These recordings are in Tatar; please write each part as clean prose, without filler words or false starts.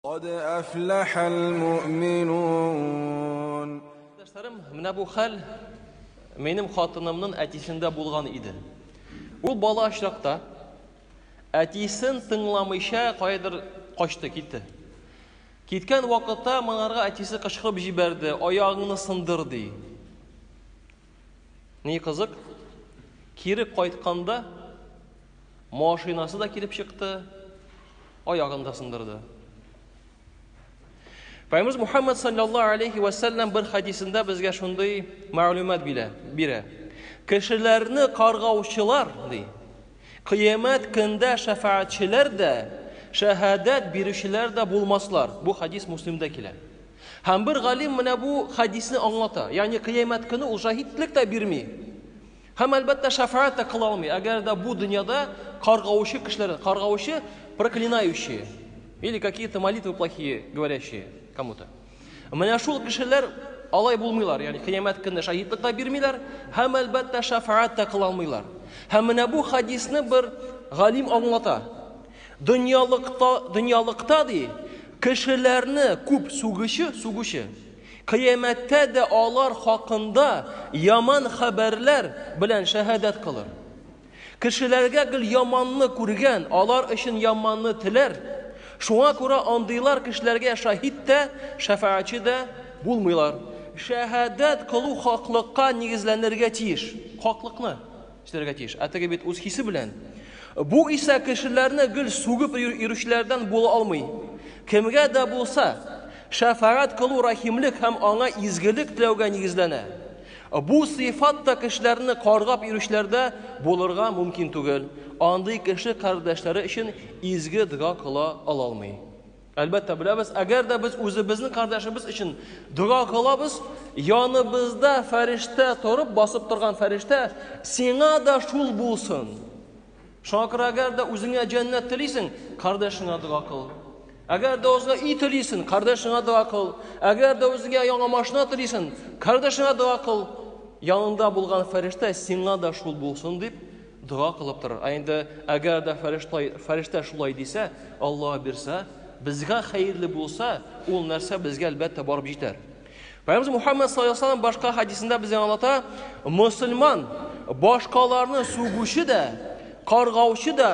Кад әфләхәл муъминун. Иптәшләрем, менә бу хәл минем хатынымның әтисендә булган иде. Ул бала очракта әтисен тыңламыйча каядыр качты, китте. Киткән вакытта моңарга әтисе кычкырып җибәрде, аягыңны сындыр, ди. Ни кызык, кире кайтканда машинасы да килеп чыкты, аягын да сындырды. Пайгамбарыбыз Мухаммад саллаллаһу алейхи ва саллям бер хадисендә безгә шундый мәгълүмат бирә, бирә. Кешеләрне каргаучылар, ди, кыямәт көндә шәфәгатьчеләр дә, шәһадәт бирүчеләр дә булмаслар. Бу хадис Муслимдә килә. Һәм бер галим менә бу хадисне аңлата. Ягъни кыямәт көне ул шаһитлек тә бирми. Һәм әлбәттә шәфәгать тә кыла алмый. Әгәр дә бу дөньяда каргаучы кешеләр, каргаучы проклинающие или какие-то молитвы плохие говорящие кому-то. Менә шул кешеләр алай булмыйлар, ягъни кыямәт көндә шаһитлык та бирмиләр һәм әлбәттә шәфәгать тә кыла алмыйлар. Һәм менә бу хадисне бер галим аңлата. Дөньялыкта, дөньялыкта ди, кешеләрне күп сүгүче, сүгүче, кыямәттә дә алар хакында яман хәбәрләр белән шәһадәт кылыр. Кешеләргә гел яманны күргән, алар өчен яманны теләр. Шуңа күрә андыйлар кешеләргә шаһит тә, шәфәгатьче дә булмыйлар. Шәһадәт кылу хаклыкка нигезләнергә тиеш. Хаклыкны. Эшләргә тиеш. Ә теге бит үз хисе белән. Бу исә кешеләрне гел сүгеп йөрүчеләрдән була алмый. Кемгә дә булса, шәфәгать кылу рәхимлек һәм аңа изгелек теләүгә нигезләнә. Бу сыйфат та кешеләрне каргап йөрүчеләрдә булырга мөмкин түгел. Андый кеше кардәшләре өчен изге дога кыла алмый. Әлбәттә, беләбез, әгәр дә без үзебезнең кардәшебез өчен дога кылабыз, яныбызда фәрештә торып, басып торган фәрештә, сиңа да шул булсын. Шуңа күрә әгәр дә үзеңә җәннәт телисең, кардәшеңә дога кыл. Әгәр дә үзеңә өй телисең, кардәшеңә дога кыл. Әгәр дә үзеңә яңа машина телисең, кардәшеңә дога кыл. Янында булган фәрештә сиңа да шул булсын дип Дога кылып торыр. Ә инде әгәр дә фәрештә, фәрештә шулай дисә, Аллаһ бирсә, безгә хәерле булса, ул нәрсә безгә әлбәттә барып җитәр. Пәйгамбер Мухаммад саллаллаһу алейһи вәсәлләм башка хадисендә безгә аңлата, мөселман башкаларны сүгүче дә, каргаучы да,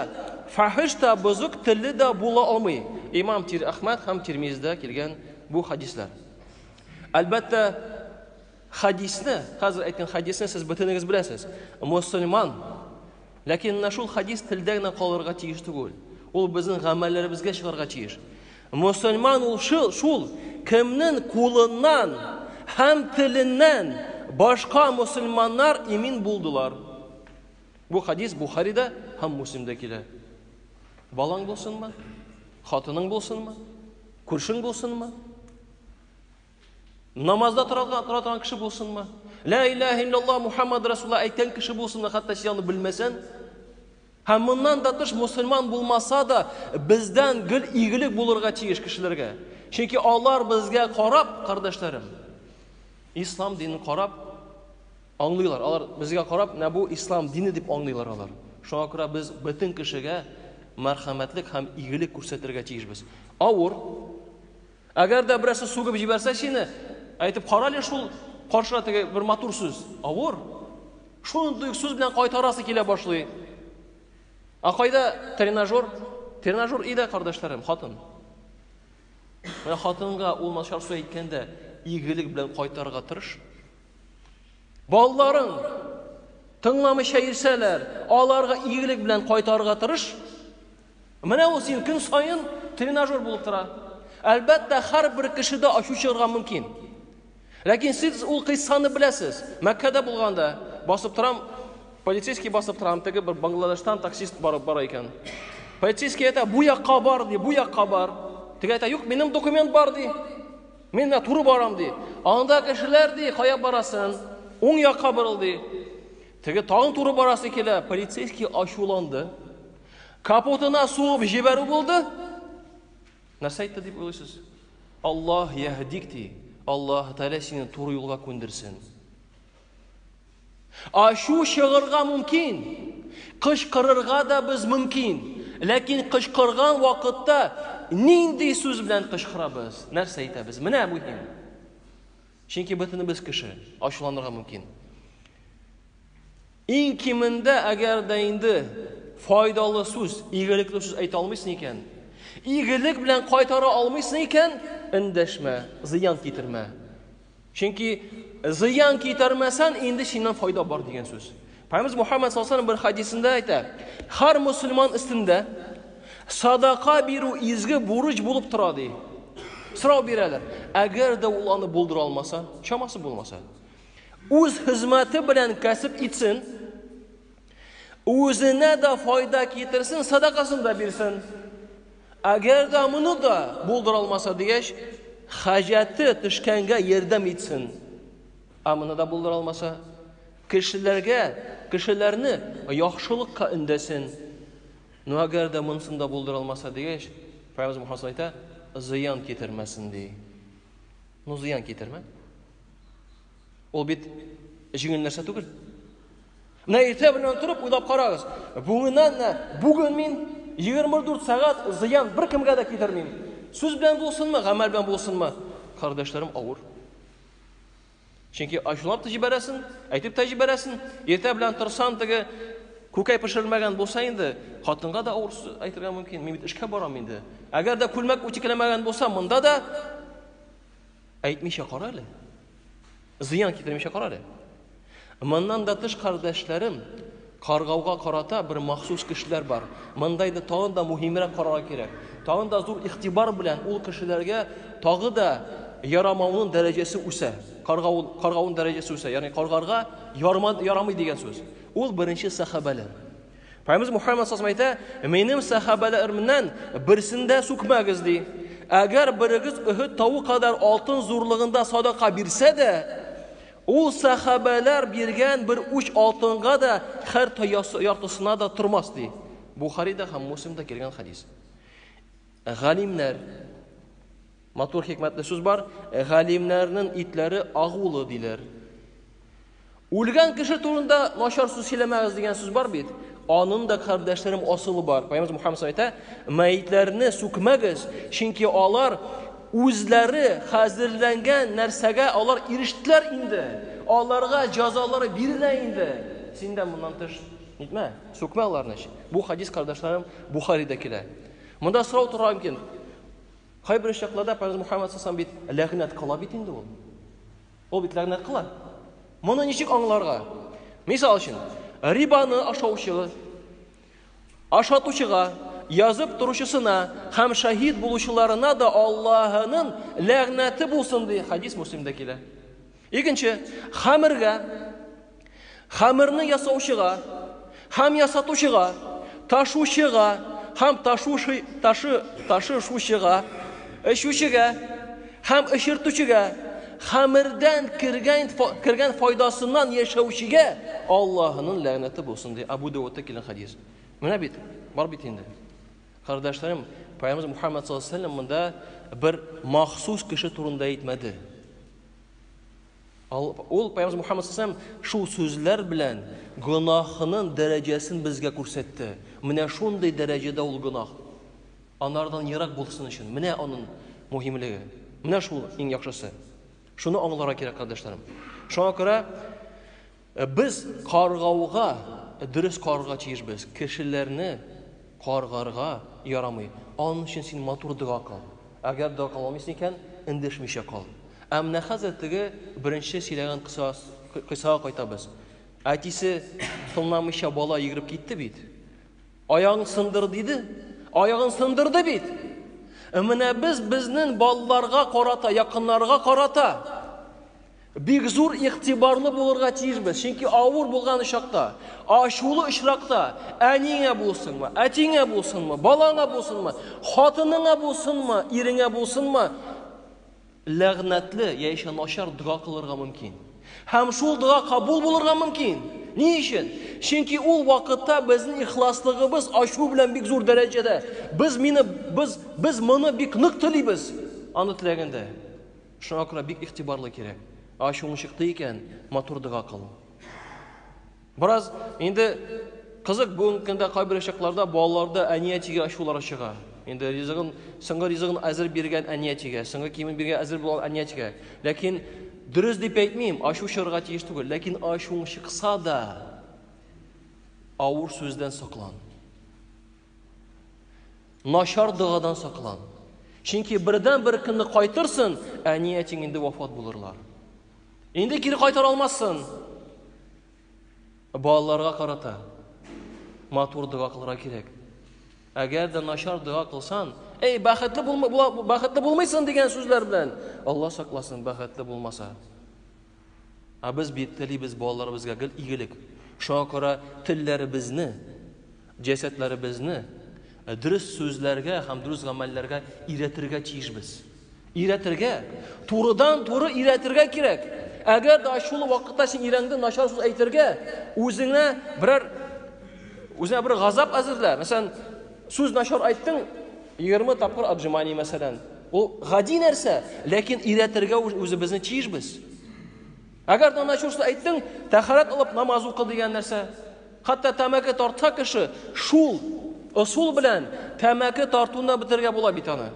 фахиш та, бозык телле дә була алмый. Имам Тир Әхмәд һәм Тирмиздә килгән бу хадисләр. Әлбәттә, Хәдисне, хәзер әйткән хәдисне сез бөтенегез беләсез. Мөселман. Ләкин менә шул хәдис телдә генә калырга тиеш түгел. Ул безнең гамәлләребезгә чыгарга тиеш. Мөселман ул шул, шул кемнең кулыннан һәм теленнән башка мөселманнар имин булдылар. Бу хәдис Бухарида һәм Муслимдә килә. Балаң булсынмы? Хатының булсынмы? Күршең булсынмы? Намазда тора торган кеше булсынмы? Ла илаһа иллаллаһ Мухаммад Расулуллаһ әйткән кеше булсынмы, хәтта син аны белмәсән? Һәм моннан да тыш мусульман булмаса да, бездән гел игелек булырга тиеш кешеләргә. Чөнки алар безгә карап, кардәшләрем, ислам динен карап аңлыйлар. Алар безгә карап, менә бу ислам дине дип аңлыйлар алар. Шуңа күрә без бөтен кешегә мәрхәмәтлек һәм игелек күрсәтергә тиешбез. Авыр, Әгәр дә берәрсе сүгеп җибәрсә сине, әйтеп кара әле шул каршына теге бер матур сүз. Авыр. Шундый сүз белән кайтарасы килә башлый. Ә кайда тренажер? Тренажер өйдә, кардәшләрем, хатын. Менә хатынга ул начар сүз әйткәндә игелек белән кайтарырга тырыш. Балаларың тыңламыйча йөрсәләр, аларга игелек белән кайтарырга тырыш. Менә ул син көн саен тренажер булып тора. Әлбәттә, һәрбер кешедә ачу чыгарга мөмкин. Ләкин сез ул кыйссаны беләсез. Мәккәдә булганда басып торам, полицейский басып торам, теге бер Бангладештан таксист барып бара икән. Полицейский әйтә, бу якка бар ди, бу якка бар. Теге әйтә, юк, минем документ бар ди. Мин менә туры барам ди. Анда кешеләр ди, кая барасың? Уң якка борыл ди. Теге тагын туры барасы килә, полицейский ачуланды. Капотына сугып җибәрү булды. Нәрсә әйтте дип уйлыйсыз? Аллаһ яһдик ди. Аллаһ Тәгалә сине туры юлга күндерсен. Ачу чыгырга мөмкин. Кычкырырга да без мөмкин. Ләкин кычкырган вакытта нинди сүз белән кычкырабыз, нәрсә әйтәбез? Менә мөһим. Чөнки бөтенебез кеше, ачуланырга мөмкин. Иң кимендә, әгәр дә инде файдалы сүз, игелекле сүз әйтә алмыйсың икән, игелек белән кайтара алмыйсың икән, эндәшмә, зыян китермә. Чөнки зыян китермәсән, инде синнән файда бар дигән сүз. Пәйгамбәребез Мухаммад саллаллаху бер хадисендә әйтә, һәр мусульман өстендә садака бирү изге бурыч булып тора ди. Сорау бирәләр. Әгәр дә ул аны булдыра алмаса, чамасы булмаса, үз хезмәте белән кәсеп итсен, үзенә дә файда китерсен, садакасын да бирсен. Әгәр дә моны да булдыра алмаса дигәч, хаҗәте төшкәнгә ярдәм итсен. Ә моны да булдыра алмаса, кешеләргә, кешеләрне яхшылыкка өндәсен. Ну, әгәр дә монысын да булдыра алмаса дигәч, Пәйгамбер Мухаммад әйтә, зыян китермәсен ди. Ну, зыян китермә. Ул бит җиңел нәрсә түгел. Менә иртә белән торып уйлап карагыз. Бүгеннән дә бүген мин 24 сәгать зыян беркемгә дә китермим. Сүз белән булсынмы, гамәл белән булсынмы? Кардәшләрем, авыр. Чөнки ачулап та җибәрәсең, әйтеп тә җибәрәсең. Иртә белән торсаң теге күкәй пешерелмәгән булса инде, хатынга да авыр сүз әйтергә мөмкин. Мин бит эшкә барам инде. Әгәр дә күлмәк үтекләмәгән булса, монда да әйтмичә кара әле. Зыян китермичә кара әле. Моннан да тыш, кардәшләрем, каргауга карата бер махсус кешеләр бар. Монда инде тагын да мөһимрәк карарга кирәк. Тагын да зур игътибар белән ул кешеләргә тагы да ярамауның дәрәҗәсе үсә. Каргау, каргауның дәрәҗәсе үсә. Ягъни каргарга ярма, ярамый дигән сүз. Ул беренче сәхабәләр. Пәйгамбәребез Мухаммад саллаллаху әйтә, минем сәхабәләремнән берсен дә сүкмәгез ди. Әгәр берегез Өһөд тавы кадәр алтын зурлыгында садака бирсә дә, ул сәхабәләр биргән бер уч алтынга да хәр яртысына да тормас ди. Бухарида һәм Муслимда килгән хадис. Галимнәр матур хикмәтле сүз бар, галимнәрнең итләре агулы диләр. Үлгән кеше турында начар сүз сөйләмәгез дигән сүз бар бит. Аның да кардәшләрем асылы бар. Пәйгамбер Мухаммад әйтә, мәетләрне сүкмәгез, чөнки алар үзләре хәзерләнгән нәрсәгә алар ирештеләр инде. Аларга җәзалары бирелә инде. Син дә моннан тыш нитмә, сүкмә аларны. Бу хадис, кардәшләрем, Бухарида килә. Монда сорау тора мөмкин. Кайбер очракларда Пәйгамбер Мухаммад саллаллаху бит ләгънәт кыла бит инде ул. Ул бит ләгънәт кыла. Моны ничек аңларга? Мисал өчен, рибаны ашаучы, ашатучыга, язып торучысына һәм шаһит булучыларына да Аллаһының ләгънәте булсын ди. Хадис Муслимдә килә. Икенче, хәмергә, хәмерне ясаучыга һәм ясатучыга, ташучыга һәм ташушы, ташы, ташышучыга, эчүчегә һәм эчертүчегә, хәмердән кергән, кергән файдасыннан яшәүчегә Аллаһының ләгънәте булсын ди. Абу Давудта килгән хадис. Менә бит, бар бит инде. Кардәшләрем, Пәйгамбер Мухаммад саллаллаху алейһи ва сәлләм монда бер махсус кеше турында әйтмәде. Ул Пәйгамбер Мухаммад саллаллаху шул сүзләр белән гөнаһының дәрәҗәсен безгә күрсәтте. Менә шундый дәрәҗәдә ул гөнаһ. Анардан ерак булсын өчен. Менә аның мөһимлеге. Менә шул иң яхшысы. Шуны аңларга кирәк, кардәшләрем. Шуңа күрә без каргауга дөрес карарга тиешбез. Кешеләрне каргарга ярамый. Аның өчен син матур дога кыл. Әгәр дога кыла алмыйсың икән, эндәшмичә кал. Ә менә хәзер теге беренче сөйләгән кыйссага кайтабыз. Әтисе тыңламыйча бала йөгереп китте бит. Аягын сындыр диде. Аягын сындырды бит. Ә менә без безнең балаларга карата, якыннарга карата бик зур игътибарлы булырга тиешбез. Чөнки авыр булган очракта, ачулы очракта әниңә булсынмы, әтиңә булсынмы, балаңа булсынмы, хатыныңа булсынмы, иреңә булсынмы, ләгънәтле яисә начар дога кылырга мөмкин. Һәм шул дога кабул булырга мөмкин. Ни өчен? Чөнки ул вакытта безнең ихласлыгыбыз ачу белән бик зур дәрәҗәдә. Без мине без без моны бик нык телибез. Аны теләгәндә. Шуңа күрә бик игътибарлы кирәк. Ачуың чыкты икән, матур дога кыл. Бераз инде кызык бүгенге көндә кайбер чакларда балаларда әни әтигә ачулары чыга. Инде ризыгын, соңгы ризыгын әзер биргән әниятигә, соңгы киемен биргән әзер булган әниятигә. Ләкин дөрес дип әйтмим, ачу чыгарга тиеш түгел. Ләкин ачуың чыкса да, авыр сүздән саклан. Начар догадан саклан. Чөнки бердән бер көнне кайтырсың, әниятең инде вафат булырлар. Инде кире кайтара алмассың. Балаларга карата матур дога кылырга кирәк. Әгәр дә начар дога кылсаң, эй, бәхетле булма, була, бәхетле булмыйсың дигән сүзләр белән, Алла сакласын, бәхетле булмаса. Ә без бит телибез балаларыбызга гел игелек. Шуңа күрә телләребезне, җәсәдләребезне дөрес сүзләргә һәм дөрес гамәлләргә өйрәтергә тиешбез. Өйрәтергә, турыдан-туры өйрәтергә кирәк. Әгәр дә ачулы вакытта син өйрәндең начар сүз әйтергә, үзеңә берәр үзеңә бер газап әзерлә. Мәсәлән, сүз начар әйттең, 20 тапкыр отжимание, мәсәлән. Ул гади нәрсә, ләкин өйрәтергә үзебезне тиешбез. Әгәр дә начар сүз әйттең, тәһарәт алып намаз укы дигән нәрсә. Хәтта тәмәке тартса кеше, шул ысул белән тәмәке тартуны бетерергә була бит аны.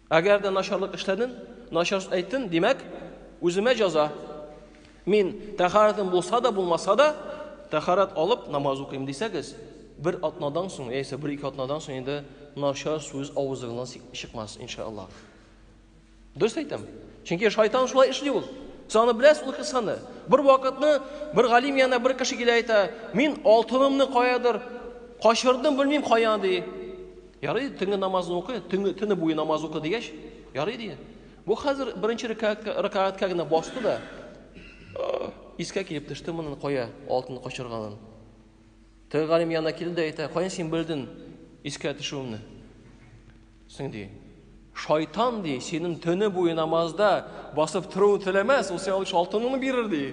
Әгәр дә начарлык эшләдең, начар сүз әйттең, димәк, үземә җәза. Мин тәһарәтем булса да, булмаса да, тәһарәт алып намаз укыйм дисәгез, бер атнадан соң, яисә бер-ике атнадан соң инде начар сүз авызыгыздан чыкмас, иншаллаһ. Дөрес әйтәм. Чөнки шайтан шулай эшли ул. Сез аны беләсез ул кыссаны. Бер вакытны бер галим янына бер кеше килә әйтә, мин алтынымны каядыр качырдым, белмим кая ди. Ярый, төнге намазын укы, төнге төне буе намаз укы дигәч, ярый ди. Бу хәзер беренче рәкәгатькә генә басты да, искә килеп төште моның кая алтын качырганын. Теге галим янына килде дә әйтә, каян син белдең искә төшүемне? Соң ди, шайтан ди, синең төне буе намазда басып торуын теләмәс, ул сиңа алтыныңны бирер ди.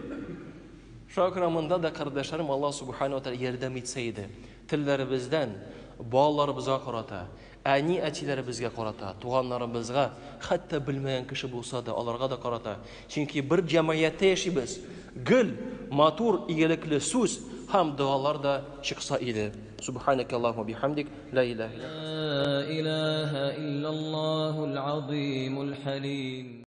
Шуңа күрә монда да, кардәшләрем, Аллаһ Субхану ва Тәгалә ярдәм итсә иде. Телләребездән балаларыбызга карата, әни-әтиләребезгә карата, туганнарыбызга, хәтта белмәгән кеше булса да, аларга да карата. Чөнки бер җәмгыятьтә яшибез. Гел матур, игелекле сүз һәм догалар да чыкса иде. Субханaka Аллаһумма бихамдик, ла илаһа илля. Ла илаһа иллаллаһул азимул халим.